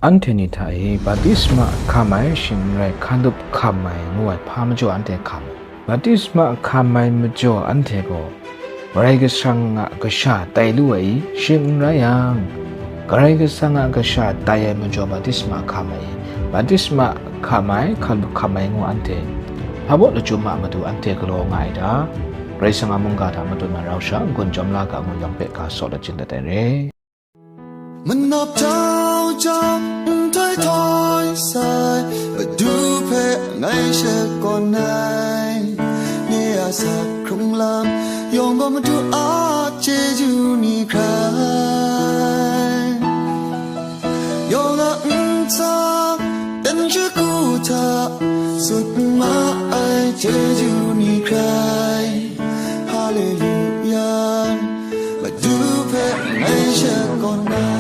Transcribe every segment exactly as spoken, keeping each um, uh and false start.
Anhte ni hta e, baptisma hkam ai, shing n rai, hkalup hkam ai ngu ai hpa majaw anhte hkam ai. Baptisma hkam ai majaw anhte gaw Karai Kasang a kasha tai lu ai i? Shing n rai yang, Karai Kasang a kasha tai ai majaw baptisma hkam ai i? Baptisma hkam ai, hkalup hkam ai ngu anhte hpa baw lachyum a matu anhte galaw nga ai ta? Karai Kasang a mungga hta matut na rau sha n-gun chyawm la ga ngu yawng hpe ga saw lachyum dat ai re. Manap jau jau, nhtoi htoi sai, Madu hpe ngai shakawn ai. Nye a sak hkrung lam yawng gaw Madu a chyeju ni hkrai. Yawng a ntsa, dan shagu hta, sut ma ai chyeju ni hkrai. Haleluya, Madu hpe ngai shakawn ai.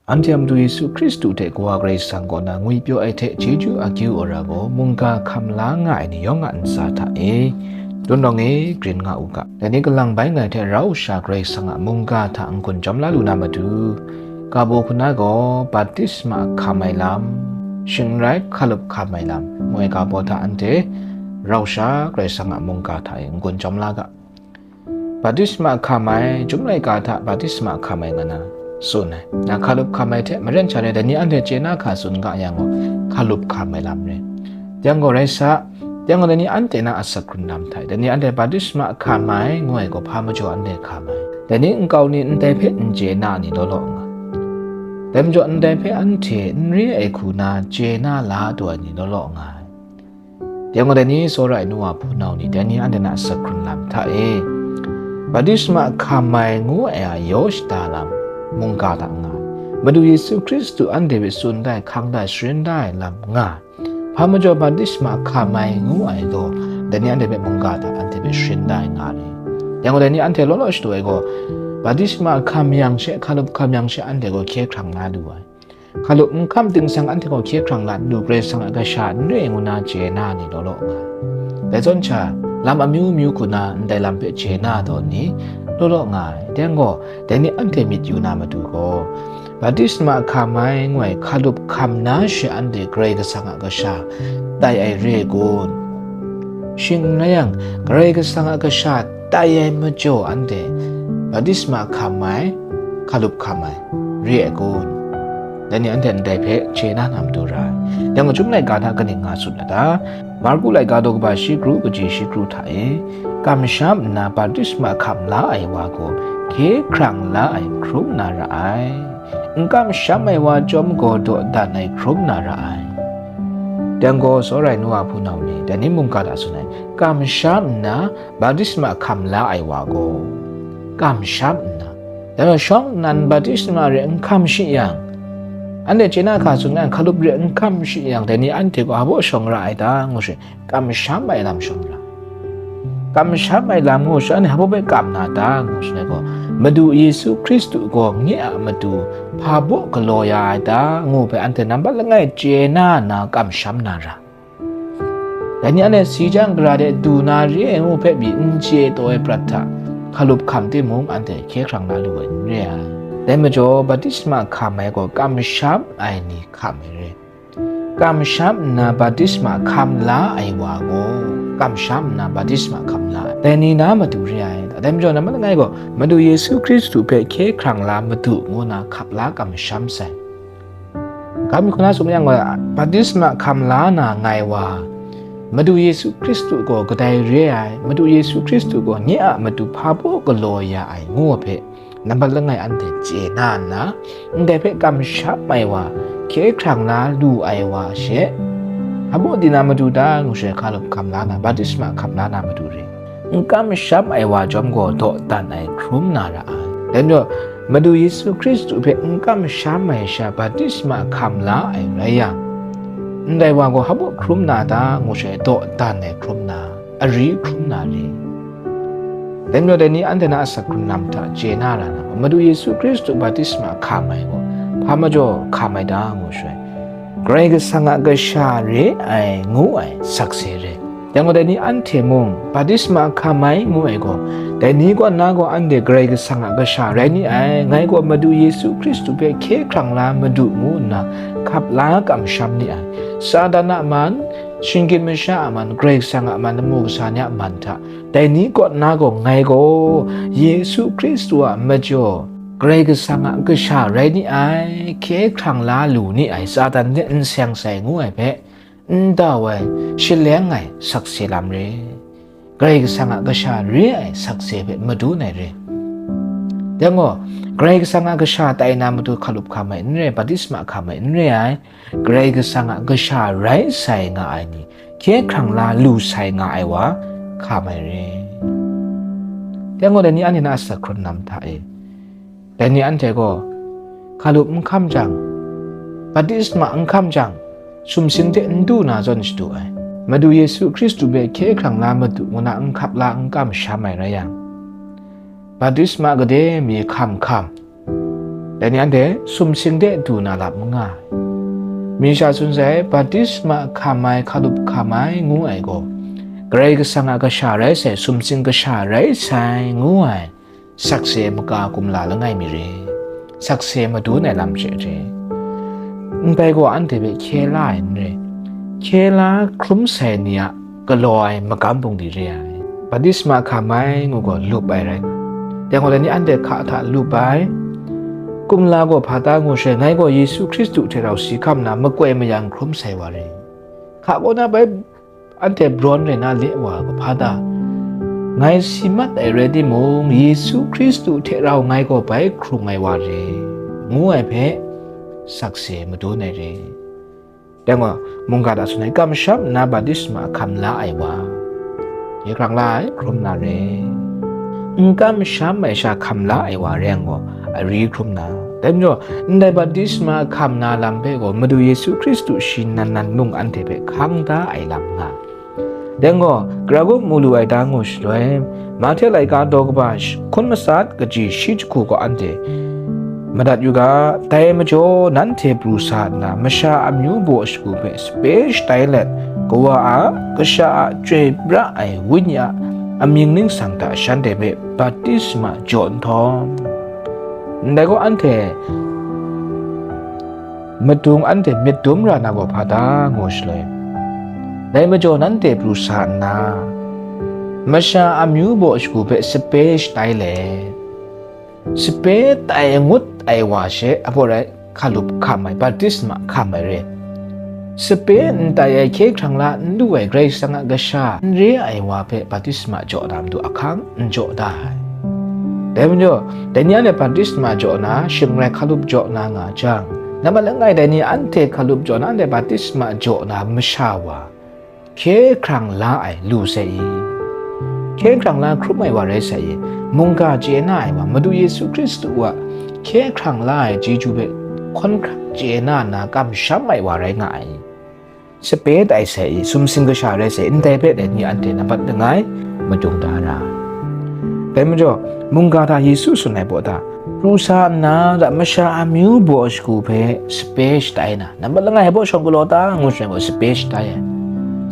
Anhte a Madu Yesu Hkristu hte Kawa Karai Kasang kaw na ngwipyaw ai hte chyeju akyu ara gaw mungga hkam la nga ai ni yawng a ntsa hta e, tun rawng e, grin nga u ga. Dai ni kalang bai ngai hte rau sha Karai Kasang a mungga hta n-gun chyawm la lu na matu, ga baw hku na gaw baptisma hkam ai lam, shing n rai, hkalup hkam ai lam, ngu ai ga baw hta anhte rau sha Karai Kasang a mungga hta e n-gun chyawm la ga. Baptisma hkam ai, Chyum laika hta baptisma hkam ai nga na tsun ai. Na hkalup hkam ai hte maren sha re, dai ni anhte chye na hka tsun ga yang gaw, hkalup hkam ai lam re. Yang gaw rai sa, yang gaw dai ni anhte na asak hkrun lam hta e, dai ni anhte baptisma hkam ai ngu ai gaw hpa majaw anhte hkam ai. Dai ni nkau ni ndai hpe n chye na ni law law nga ai. Dai majaw ndai hpe anhte n re ai hku na chye na la du ai ni law law nga ai. Yang gaw dai ni tsawra ai nu wa hpunau ni, dai ni anhte na asak hkrun lam hta e, baptisma hkam ai ngu ai a yaw shada lam mungga hta nga ai. Madu Yesu Hkristu anhte hpe tsun da ai, hkang da ai, sharin da ai lam nga ai. Hpa majaw baptisma hkam ai ngu ai gaw, dai ni anhte hpe mungga hta anhte hpe sharin da ai nga ai. Yang gaw dai ni anhte law law shadu ai gaw, baptisma hkam yang she, hkalup hkam yang she, anhte gaw hkye hkrang la lu ai. Hkalup n hkam ting sang anhte gaw hkye hkrang la n lu, Karai Kasang a kasha n re ngu na chye na ni law law nga ai. Dai zawn sha, lam amyu myu hku na ndai lam hpe chye na tawn ni law law nga ai. Dai gaw, dai ni anhte myit yu na matu gaw, baptisma hkam ai ngu ai hkalup hkam na she anhte Karai Kasang a kasha tai ai re ai kun? Shing n rai yang, Karai Kasang a kasha tai ai majaw anhte baptisma hkam ai, hkalup hkam ai re ai kun? Dai ni anhte ndai hpe chye na na matu ra ai. Yang gaw Chyum laika hta kaning nga tsun ai ta? Marku laika daw kaba shi kru, kaji shi kru hta e, kamsham nna baptisma hkam la ai wa gaw hkye hkrang la ai hkrum na ra ai. N kamsham ai wa chyawm gaw dawdan ai hkrum na ra ai. Dai gaw tsawra ai nu wa hpunau ni, dai ni mungga hta tsun ai, kamsham nna baptisma hkam la ai wa gaw, kamsham nna, dai gaw shawng nnan baptisma re n hkam shi yang, anhte chye na hka tsun ai, hkalup re n hkam shi yang, dai ni anhte gaw hpa baw shawng ra ai ta, ngu shi, kamsham ai lam shawng ra. Kamsham ai lam ngu shi, anhte hpa baw hpe kam na ta, ngu shi ai gaw, Madu Yesu Hkristu gaw nye a matu hpa baw galaw ya ai ta, ngu hpe anhte nampat langai chye na nna kamsham na ra. Dai ni anhte si chyang gara de du na re ai ngu hpe pyi n chye taw ai prat hta, hkalup hkam timung, anhte hkye hkrang la lu ai n re ai. Dai majaw, baptisma hkam ai gaw kamsham ai ni hkam ai re. Kamsham nna baptisma hkam la ai wa gaw, kamsham nna baptisma hkam la ai, dai ni na matu re ai. Dai majaw, nampat langai gaw, Madu Yesu Hkristu hpe hkye hkrang la madu ngu na hkap la kamsham sai. Ga mi hku na tsun yang gaw, baptisma hkam la na ngai wa, Madu Yesu Hkristu gaw kadai re ai, Madu Yesu Hkristu gaw nye a matu hpa baw galaw ya ai, ngu ai hpe, nampat langai anhte chye na nna, ndai hpe kamsham ai wa, hkye hkrang la lu ai wa she, hpa baw di na matu ta, ngu shi, hkalup hkam la na, baptisma hkam la na matu re. N kamsham ai wa chyawm gaw dawdan ai hkrum na ra ai. Dai majaw, Madu Yesu Hkristu hpe n kamsham ai sha baptisma hkam la ai rai yang, ndai wa gaw hpa baw hkrum na ta, ngu shi, dawdan ai hkrum na, ari hkrum na re. Dai majaw, dai ni anhte na asak hkrun lam hta chye na ra na, Madu Yesu Hkristu baptisma hkam ai gaw hpa majaw hkam ai ta, ngu shi, Karai Kasang a kasha re ai ngu ai sakse re. Dai gaw, dai ni anhte mung, baptisma hkam ai ngu ai gaw, dai ni kaw na gaw anhte Karai Kasang a kasha rai ni ai, ngai gaw Madu Yesu Hkristu hpe hkye hkrang la madu ngu nna hkap la kamsham ni ai. Satan a man, shinggyim masha a man, Karai Kasang a man, lamu kasa ni a man hta, dai ni kaw na gaw ngai gaw Yesu Hkristu a majaw Karai Kasang a kasha rai ni ai, hkye hkrang la lu ni ai, Satan hte n seng sai ngu ai hpe, n dau ai, shaleng ai sakse lam re. Karai Kasang a kasha re ai sakse hpe madun ai re. Dai gaw, Karai Kasang a kasha tai na matu hkalup hkam ai n re, baptisma hkam ai n re ai, Karai Kasang a kasha rai sai nga ai ni, hkye hkrang la lu sai nga ai wa hkam ai re. Dai gaw, dai ni anhte na asak hkrun lam hta e, dai ni anhte gaw hkalup n hkam jang, baptisma n hkam jang, sumsing hte n du na zawn shadu ai. Madu Yesu Hkristu hpe hkye hkrang la madu ngu na n hkap la n kamsham ai rai yang, baptisma gade mi hkam hkam, dai ni anhte sumsing hte du na lam n nga ai. Mi sha tsun sai, baptisma hkam ai, hkalup hkam ai ngu ai gaw, Karai Kasang a kasha rai sai, sumsing kasha rai sai ngu ai sakse maka kumla langai mi re, sakse madun ai lam she re. Ndai gaw anhte hpe hkye la ai n re, hkye la hkrum sai ni a galaw ai magam bungli re ai. Baptisma hkam ai ngu gaw lup ai rai. Dai gaw, dai ni anhte hka hta lup ai. Kumla gaw hpa ta ngu sha, ngai gaw Yesu Hkristu hte rau si hkam na makoi mayang hkrum sai wa re. Hka kaw na bai anhte brawn rai na le wa gaw hpa ta? Ngai si mat ai rai timung, Yesu Hkristu hte rau ngai gaw bai hkrung ai wa re, ngu ai hpe sakse madun ai re. Dai gaw, mungga hta tsun ai, kamsham nna baptisma hkam la ai wa, hkye hkrang la ai hkrum na re. N kamsham ai sha hkam la ai wa rai yang gaw, ari hkrum na. Dai majaw, ndai baptisma hkam na lam hpe gaw, Madu Yesu Hkristu shi nan nan mung anhte hpe hkang da ai lam nga. Dai gaw, gara gup mu lu ai da ngu shaloi, Mahte laika daw kaba sh-, hkun matsat kaji shi jahku gaw anhte madat yu ga, dai majaw nanhte pru sa nna, masha amyu baw shagu hpe sape shatai let, Kawa a, Kasha a, Chyoi pra ai Wenyi a amying ningsang hta shanhte hpe baptisma jaw nhtawm, ndai gaw anhte madung anhte myit dum ra na gaw hpa ta ngu shaloi, dai majaw nanhte pru sa nna, masha amyu baw shagu hpe sape shatai let, sape tai ngut ai wa she abaw rai hkalup hkam ai, baptisma hkam ai re. Sape n tai ai, hkye hkrang la n lu ai, Karai Kasang a kasha n re ai wa hpe baptisma jaw na matu ahkang n jaw da ai. Dai majaw, dai ni anhte baptisma jaw na, shing rai hkalup jaw na nga jang, nambat langai dai ni anhte hkalup jaw na, anhte baptisma jaw na masha wa, hkye hkrang la ai lu sai i? Hkye hkrang la hkrum ai wa rai sai i? Mungga chye na ai wa, Madu Yesu Hkristu a hkye hkrang la ai chyeju hpe hkawn hkrang chye na nna kamsham ai wa rai nga ai. Sape tai sai i, sumsing kasha rai sai i, ndai hpe dai ni anhte nambat langai madung da ra ai. Dai majaw, mungga hta Yesu tsun ai baw hta, pru sa nna, masha amyu baw shagu hpe sape shatai na, nambat langai ai baw shawng galaw ta ngu shaloi gaw, sape shatai ai.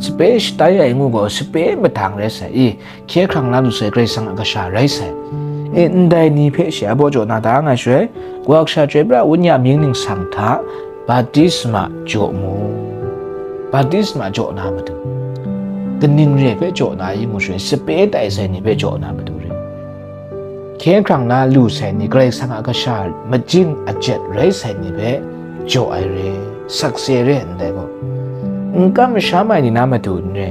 Sape shatai ai ngu gaw, sape mahtang rai sai i, hkye hkrang la lu sai, Karai Kasang a kasha rai sai. E, ndai ni hpe shi a baw jaw na da nga shaloi, Kawa Kasha, Chyoi pra ai Wenyi a mying ningsang hta baptisma jaw mu. Baptisma jaw na matu, kaning re hpe jaw na i ngu shaloi, sape tai sai ni hpe jaw na matu re. Hkye hkrang la lu sai ni, Karai Kasang a kasha majing ajet rai sai ni hpe jaw ai re, sakse re ndai gaw. N kamsham ai ni na matu n re.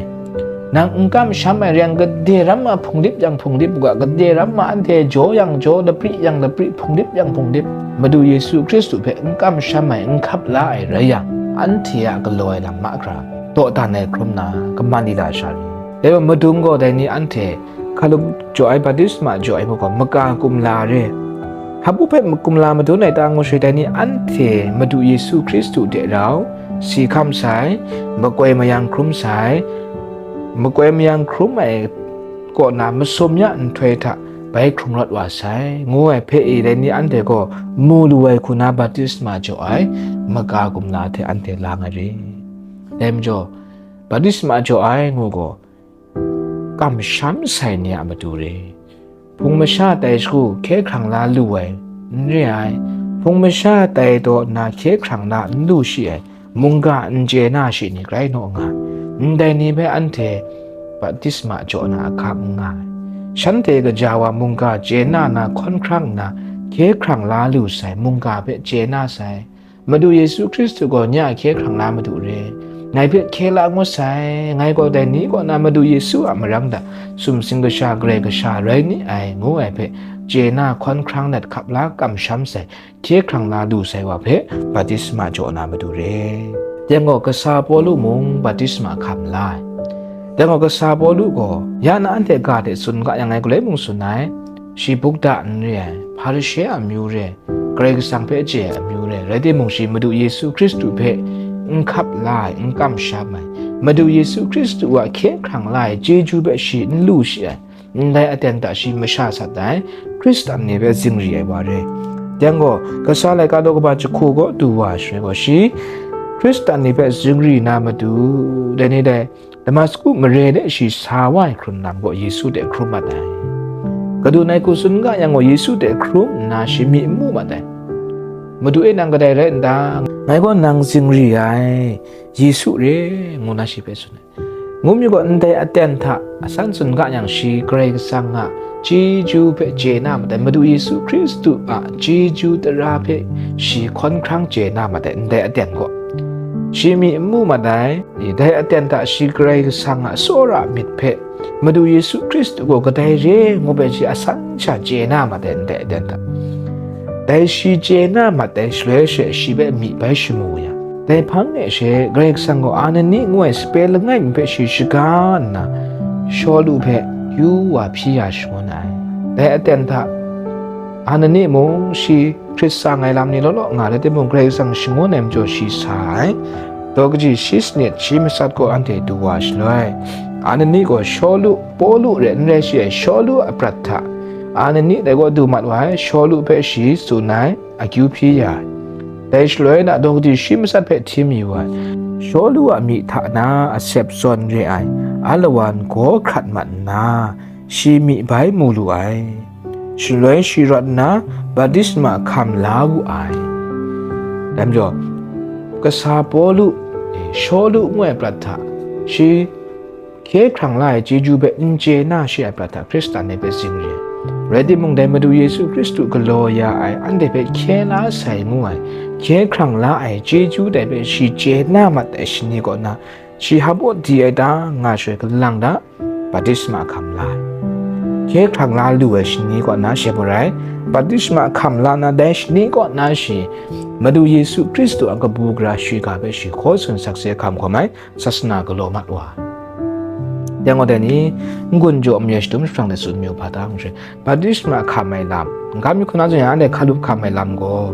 Nang n kamsham ai re yang, gade ram ma hpung dip yang hpung dip u ga, gade ram ma anhte jaw yang jaw, lapri yang lapri, hpung dip yang hpung dip, Madu Yesu Hkristu hpe n kamsham ai, n hkap la ai rai yang, anhte a galaw ai lam mahkra, dawdan ai hkrum na, kaman lila sha ri. Dai gaw madung gaw dai ni anhte hkalup jaw ai, baptisma jaw ai hpe gaw maka kumla re. Hpabu hpe kumla madun ai ta ngu shaloi, dai ni anhte Madu Yesu Hkristu hte rau si hkam sai, makoi mayang hkrum sai, makoi mayang hkrum ai kaw na masum ya nhtoi hta bai hkrung rawt wa sai, ngu ai hpe e, dai ni anhte gaw mu lu ai hku na baptisma jaw ai, maka kumla hte anhte lang ai re. Dai majaw, baptisma jaw ai ngu gaw, kamsham sai ni a matu re. Hpung masha tai shagu hkye hkrang la lu ai n re ai, hpung masha tai daw nna hkye hkrang la n lu shi ai, mungga n chye na shi ni grai naw nga ai. Ndai ni hpe anhte baptisma jaw na ahkang n nga ai. Shanhte gaja wa mungga chye na na hkawn hkrang nna hkye hkrang la lu sai, mungga hpe chye na sai. Madu Yesu Hkristu gaw nye a hkye hkrang la Madu re, ngai hpe hkye la ngut sai, ngai gaw dai ni kaw na Madu Yesu a marang hta sumsing kasha Karai Kasha rai ni ai, ngu ai hpe chye na hkawn hkrang dat hkap la kamsham sai, hkye hkrang la lu sai wa hpe baptisma jaw na Madu re. Dai gaw kasa Pawlu mung baptisma hkam la ai. Dai gaw kasa Pawlu gaw ya na anhte ga hte tsun ga yang ngai galoi mung tsun ai, shi bukda n re ai, Hparishe amyu re, Karai Kasang hpe chye ai amyu re, rai timung shi Madu Yesu Hkristu hpe n hkap la ai, n kamsham ai, Madu Yesu Hkristu a hkye hkrang la ai chyeju hpe shi n lu shi ai, ndai aten hta shi masha sat ai, Hkristan ni hpe zingri ai wa re. Dai gaw, kasa laika daw kaba jahku kaw du wa ai shaloi gaw, shi Hkristan ni hpe zingri na matu, dai ni dai Damasku mare de shi sa wa ai hkrun lam gaw Yesu hte hkrum mat ai. Kadu nai hku tsun ga yang gaw, Yesu hte hkrum nna shi myi n mu mat ai. Madu e, nang kadai rai n ta? Ngai gaw nang zingri ai, Yesu re, ngu na shi hpe tsun ai. Ngu mi gaw, ndai aten hta asan tsun ga yang, shi Karai Kasang a chyeju hpe chye na mat ai, Madu Yesu Hkristu a chyeju tara hpe shi hkawn hkrang chye na mat ai, ndai aten gaw. Shi myi n mu mat ai, dai aten hta shi Karai Kasang a tsawra myit hpe Madu Yesu Hkristu gaw kadai re ngu hpe shi asan sha chye na mat ai, ndai aten hta. Dai shi chye na mat ai shaloi she shi hpe myi bai shamu ya. Dai hpang e she Karai Kasang gaw Anani ngu ai sape langai mi hpe shi shaga nna, Shawlu hpe yu wa hpyi ya shangun ai. Dai aten hta Anani mung shi hkrit sa ai lam ni law law nga rai timung, Karai Kasang shangun ai majaw shi sa ai. Daw kaji shi sanit shi matsat gaw anhte du wa shaloi, Anani gaw Shawlu, Pawlu re n rai shi ai, Shawlu a prat hta Anani dai gaw du mat wa ai, Shawlu hpe shi tsun ai, akyu hpyi ya ai. Dai shaloi na daw kaji shi matsat hpe htim yu ai, Shawlu a myi hta na asep zawn re ai alawan gaw hkrat mat nna, shi myi bai mu lu ai. Shaloi shi rawt nna baptisma hkam la wu ai. Dai majaw, kasa Pawlu, Shawlu ngu ai prat hta shi hkye hkrang la ai chyeju hpe n chye na shi ai prat hta Hkristan ni hpe zingri ai. Rai timung, dai Madu Yesu Hkristu galaw ya ai, anhte hpe hkye la sai ngu ai, hkye hkrang la ai chyeju dai hpe shi chye na mat ai shani kaw na, shi hap awt di ai ta nga shaloi, kalang ta baptisma hkam la ai. Hkye hkrang la lu ai shani kaw na shi hpe rai, baptisma hkam la na, dai shani kaw na shi Madu Yesu Hkristu a kabu gara shiga hpe shi hkaw tsun sakse hkam hkawm ai, sasana galaw mat wa ai. Dai gaw dai ni, n-gun jaw n-yu ai shadum jahprang de tsun mayu hpa ta, ngu shi, baptisma hkam ai lam, n kam mi hku na zawn, anhte hkalup hkam ai lam gaw,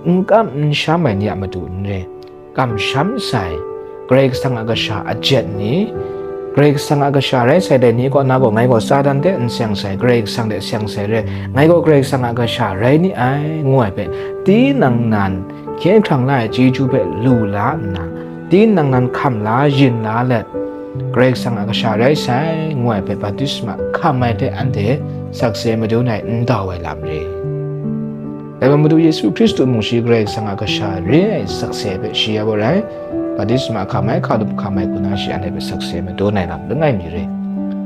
n kam n sham ai ni a matu n re, kamsham sai, Karai Kasang a kasha a jet ni, Karai Kasang a kasha rai sai dai ni kaw na gaw, ngai gaw Satan hte n seng sai, Karai Kasang hte seng sai re, ngai gaw Karai Kasang a kasha rai ni ai, ngu ai hpe, tinang nan hkye hkrang la ai chyeju hpe lu la nna, tinang nan hkam la yin la let, Karai Kasang a kasha rai sai, ngu ai hpe baptisma hkam ai hte anhte sakse madun ai n dau ai lam re. Dai majaw Madu Yesu Hkristu mung shi Karai Kasang a kasha re ai sakse hpe shi ya gaw rai, baptisma hkam ai, hkalup hkam ai hku na shi anhte hpe sakse madun ai lam langai mi re.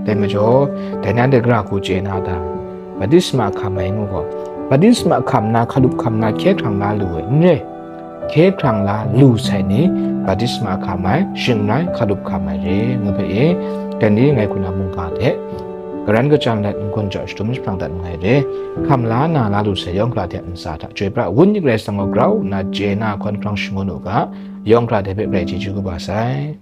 Dai majaw, dai ni anhte gara hku chye na ta? Baptisma hkam ai ngu gaw, baptisma hkam na, hkalup hkam na, hkye hkrang la lu ai n re. Hkye hkrang la lu sai ni, baptisma hkam ai, shing rai, hkalup hkam ai re, ngu hpe e, dai ni ngai hku na mungga hte garan kachyan let n-gun jaw shadum jahprang dat nngai re. Hkam la na la lu sai yawng hkra hte ntsa hta chyoi pra, Wenyi Karai Kasang gaw grau nna chye na hkawn hkrang shangun u ga, yawng hkra dai hpe Karai chyeju kaba sai.